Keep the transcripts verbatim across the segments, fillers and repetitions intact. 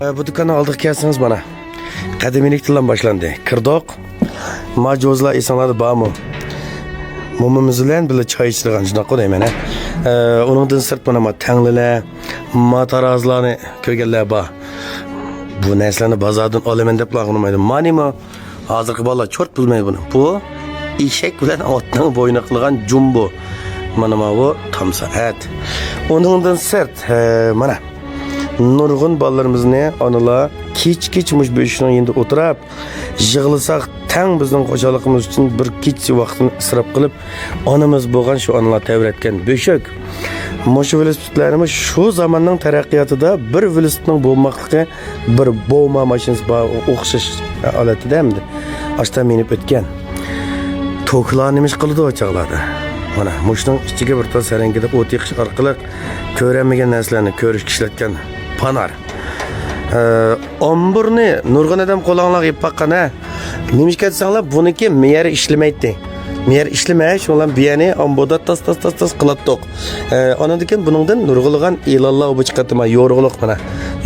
ئە، بۇ دۇكاننىڭ ئالدىغا كەلسىڭىز، مانا، قەدىمىيلىكتىنلا باشلاندى. كىردۇق. ما جوزىلار ئېسىڭلاردا بارمۇ؟ مومىمىز بىلەن بىللە چاي ئىچىدىغان، شۇنداققۇ دەيمەن، ھە؟ ئە، ئۇنىڭدىن سىرت، مانا، ما تەڭلىلەر، ما تارازىلارنى كۆرگەنلەر بار. بۇ نەرسىلەرنى بازاردىن ئالىمەن دەپلا ئالغىنىمايدۇ. مانىمۇ؟ ھازىرقى بالىلار چورت بىلمەيدۇ بۇنى. بۇ ئېشەك بىلەن ئاتنىڭ بوينىغا قىلغان جۇمبو. مانا، ماۋۇ تامسا ئەت. ئۇنىڭدىن سىرت، ھە، مانا، نۇرغۇن بالىلىرىمىزنى ئانىلار كېچە-كېچە مۇشۇ بۆشۈكنىڭ يېنىدا ئولتۇرۇپ، يىغلىساق تەڭ بىزنىڭ خۇشاللىقىمىز ئۈچۈن بىر كېچە ۋاقتىنى ئىسراپ قىلىپ، ئانىمىز بولغان شۇ ئانىلار تەۋرەتكەن بۆشۈك. مۇشۇ ۋېلىسىپىتلەرنىمۇ شۇ زاماننىڭ تەرەققىياتىدا بىر ۋېلىسىپىتنىڭ بولماقلىقى بىر بوما ماشىنىسى بار، ئوخشاش ھالەتتە ئەمدى. ئاشتا مىنىپ ئۆتكەن. توكلار نېمە ئىش قىلىدۇ ئۇ چاغلاردا؟ مانا، مۇشۇنىڭ ئىچىگە بىر تال سەرەڭگىدە ئوت يېقىش ئارقىلىق كۆرەلمىگەن نەرسىلەرنى كۆرۈشكە ئىشلەتكەن پانار. ئە، ئامبۇرنى نۇرغۇن ئادەم قولۇڭلارغا يېپىپ باققان، ھە؟ نېمىشقا دېسەڭلار، بۇنىڭكى مېيەر ئىشلىمەيتتى. مېيەر ئىشلىمەي، شۇنىڭ بىلەن بۇ يەرنى ئامبۇردا تاس، تاس، تاس، تاس قىلاتتۇق. ئە، ئاندىن كېيىن بۇنىڭدىن نۇرغۇنلىغان ئېلانلار بۇ چىقاتتى. ما يورۇقلۇق مانا.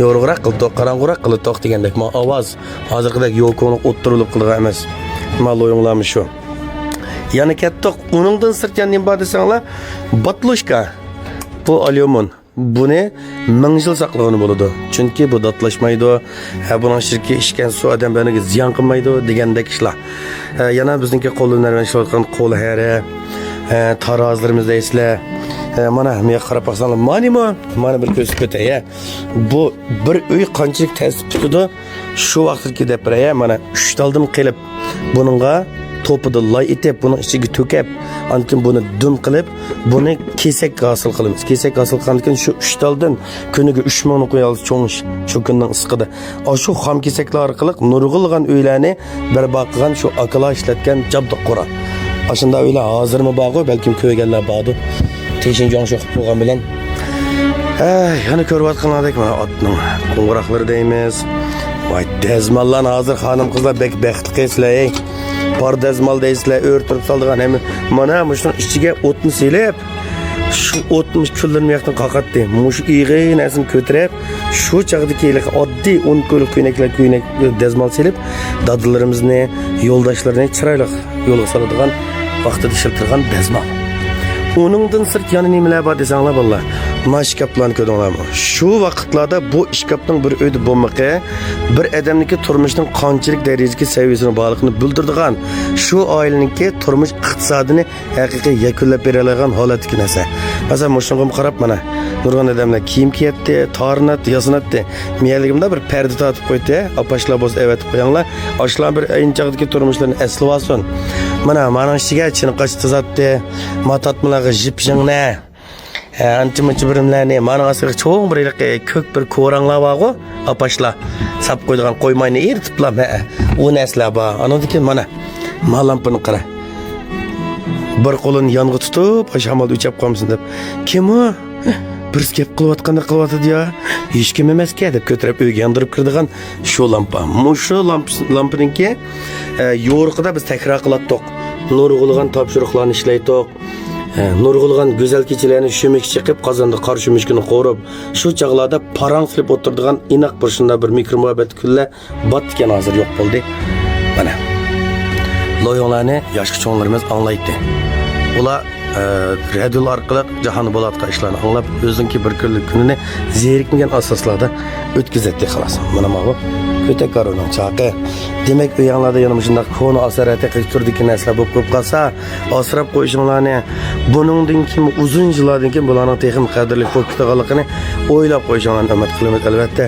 يورۇقراق قىلدۇق، قاراڭغۇراق قىلدۇق دېگەندەك. ما ئاۋاز. ھازىرقىدەك يوكۇڭلۇق ئوتتۇرىلىپ قىلغان ئەمەس. ما لويۇڭلارمۇ شۇ. يەنە كەتتۇق. ئۇنىڭدىن سىرت يەنە نېمە بار دېسەڭلار، باتلوشكا. بۇ ئاليۇمىن. بۇنى مىڭ يىل ساقلىغىلى بولىدۇ. چۈنكى بۇ داتلاشمايدۇ. ھە، بۇنىڭ ئىچىدىكى ئىچكەن سۇ ئادەم بەدىنىگە زىيان قىلمايدۇ دېگەندەك ئىشلار. ھە، يەنە بىزنىڭكى قول ھۈنەرۋەن ئىشلەۋاتقان قول ھەرە، ھە، تارازىلىرىمىز دەيسىلەر. ھە، مانا، مېغا قاراپ باقساڭلار، مانىمۇ؟ مانا بىر كۆرسىتىپ ئۆتەي، ھە. بۇ بىر ئۆي قانچىلىك تەستە پۈتىدۇ؟ شۇ ۋاقىتتىكى دەپ بېرەي، ھە، مانا، ئۈچ تالدىن قېلىپ، بۇنىڭغا توپىدا لاي ئېتىپ، بۇنىڭ ئىچىگە تۆكۈپ، ئاندىن كېيىن بۇنى دۈم قىلىپ، بۇنى كېسەك ھاسىل قىلىمىز. كېسەك ھاسىل قىلغاندىن كېيىن شۇ ئۈچ تالدىن كۈنىگە ئۈچ مىڭنى قويالىسا چوڭ ئىش، شۇ كۈننىڭ ئىسسىقىدا. ئاشۇ خام كېسەكلەر ئارقىلىق نۇرغۇنلىغان ئۆيلەرنى بەرپا قىلغان شۇ ئاكىلار ئىشلەتكەن جابدۇق قورال. ئاشۇنداق ئۆيلەر ھازىرمۇ بارغۇ، بەلكىم كۆرگەنلەر باردۇ. تېشىنجۇاڭشى قىلىپ بولغان بىلەن. ھەي، يەنە كۆرۈۋاتقىنىڭلاردەك مانا ئاتنىڭ قوڭغۇراقلىرى دەيمىز. ۋاي، دەزماللارنى ھازىر خانىم-قىزلار بەك بەختلىك سىلەر، ھەي. پار دەزمال دەيسىلەر، ئۆرە تۇرۇپ سالىدىغان ھەممە. مانا مۇشۇنىڭ ئىچىگە ئوتنى سېلىپ، شۇ ئوتنى كۈنلىرىمۇ ياقتىن قاقاتتى. مۇشۇ ئېغىر نەرسىنى كۆتۈرۈپ، شۇ چاغدىكى ھېلىقى ئاددىي ئون كويلۇق كۆينەكلەر، كۆينەك دەزمال سېلىپ، دادىلىرىمىزنى، يولداشلىرىنى چىرايلىق يولغا سالىدىغان ۋاقتىدا ئىشلىتىدىغان دەزمال. ئۇنىڭدىن سىرت يەنە نېمىلەر بار دېسەڭلار، بالىلار، مانا ئىشكاپلارنى كۆردۈڭلارمۇ؟ شۇ ۋاقىتلاردا بۇ ئىشكاپنىڭ بىر ئۆيدە بولمىقى بىر ئادەمنىڭكى تۇرمۇشنىڭ قانچىلىك دەرىجىدىكى سەۋىيىسىنىڭ بارلىقىنى بىلدۈرىدىغان، شۇ ئائىلىنىڭكى تۇرمۇش ئىقتىسادىنى ھەقىقىي يەكۈنلەپ بېرەلەيدىغان ھالەتتىكى نەرسە. مەسىلەن، مۇشۇنىڭغىمۇ قاراپ، مانا، نۇرغۇن ئادەملەر كىيىم كىيەتتى، تارىناتتى، ياسىناتتى. مىيەلىگىمدا بىر پەردە تارتىپ قويدى، ئاپاشلار بولسا ئەۋەتىپ قويۇڭلار. ئاشۇلار بىر ئەينى چاغدىكى تۇرمۇشلىرىنى ئەسلىۋالسۇن. مانا، مانىڭ ئىچىگە چىنقاچ تىزاتتى، ما تارتمىلارغا ژىپ ژىڭنە. ھە، ئانچە-مۇنچە بىرىملەرنى، مانىڭ ئاستىغا چوڭ بىر ھېلىقى كۆك بىر كوراڭلار بارغۇ، ئاپاشلار ساپ قويىدىغان، قويماينى ئېرىتىپلا، ھە، ئۇ نەرسىلەر بار. ئانىڭدىن كېيىن مانا، ما لامپىنى قارا. بىر قولىنى يانغا تۇتۇپ، شامالدا ئۆچەپ قالمىسۇن دەپ. كىم ئۇ؟ بىرسى گەپ قىلىۋاتقاندەك قىلىۋاتىدۇ يا. ھېچكىم ئەمەسكەن دەپ كۆتۈرۈپ ئۆيگە ياندۇرۇپ كىرىدىغان شۇ لامپا. مۇشۇ لامپا، لامپىنىڭكى، ئە، يورۇقىدا بىز تەكرار قىلاتتۇق. نۇرغۇنلىغان تاپشۇرۇقلارنى ئىشلەيتتۇق. ئە، نۇرغۇنلىغان گۈزەل كېچىلەرنى شۆمۈك چېقىپ، قازاندا قار شۆمۈكىنى قورۇپ، شۇ چاغلاردا پاراڭ سېلىپ ئولتۇرىدىغان ئىناق بىر شۇنداق بىر مېھرىبان مۇھەببەتلىك كۈنلەر باتتىكەن، ھازىر يوق بولدى. مانا. لويۇڭلارنى ياشقا چوڭلىرىمىز ئاڭلايتتى. ئۇلار، ئە، رادىيو ئارقىلىق جاھاندا بولۇۋاتقان ئىشلارنى ئاڭلاپ، ئۆزىنىڭكى بىر كۈنلۈك كۈنىنى زېرىكمىگەن ئاساسلاردا ئۆتكۈزەتتى، خالاس. مانا ماۋۇ كۆتەك كارۋىنىڭ چاقى. دېمەك، ئۆيۈڭلاردا يەنە مۇشۇنداق كونا ئاسارەتلىك تۈردىكى نەرسىلەر بولۇپ قېلىپ قالسا، ئاسراپ قويۇشۇڭلارنى، بۇنىڭدىن كېيىن، ئۇزۇن يىللاردىن كېيىن بۇلارنىڭ تېخىمۇ قەدىرلىك بولۇپ كېتىدىغانلىقىنى ئويلاپ قويۇشۇڭلارنى ئۈمىد قىلىمىز، ئەلۋەتتە.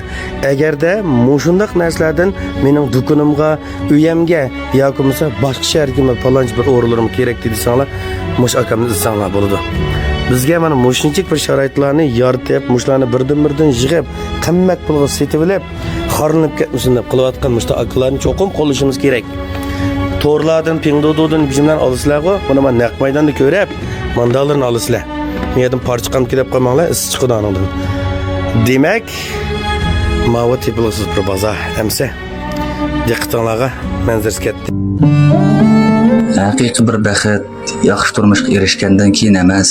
ئەگەردە مۇشۇنداق نەرسىلەردىن مېنىڭ دۇكىنىمغا، ئۆيەمگە ياكى بولمىسا باشقا شەھەرگە، مانا پالانچە بىر ئورۇنلىرىمغا كېرەك دېسەڭلار، مۇشۇ ئاكامنى ئىزدىسەڭلار بولىدۇ. بىزگە مانا مۇشۇنچىلىك بىر شارائىتلارنى يارىتىپ، مۇشۇلارنى بىردىن-بىردىن يىغىپ، قىممەت پۇلغا سېتىۋېلىپ، خارلىنىپ كەتمىسۇن دەپ قىلىۋاتقان مۇشۇنداق ئاكىلارنى چوقۇم قوللىشىمىز كېرەك. تورلاردىن، پىڭدۇدۇدىن بىزىم بىلەن ئالىسىلەرغۇ، مانا مانا نەق مەيداندا كۆرۈپ، ماندالىرىنى ئالىسىلەر. مۇ يەردىن پارچە قامچا دەپ قويماڭلار، ئىسسىق چىقىدۇ ئانىڭدىن. دېمەك، ماۋۇ تېپىلغۇسىز بىر بازار ئەمسە. دىققىتىڭلارغا، مەنزىرىسى كەتتى. ھەقىقىي بىر بەخت ياخشى تۇرمۇشقا ئېرىشكەندىن كېيىن ئەمەس،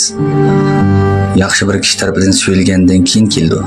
ياخشى بىر كىشى تەرىپىدىن سۆيۈلگەندىن كېيىن كېلىدۇ.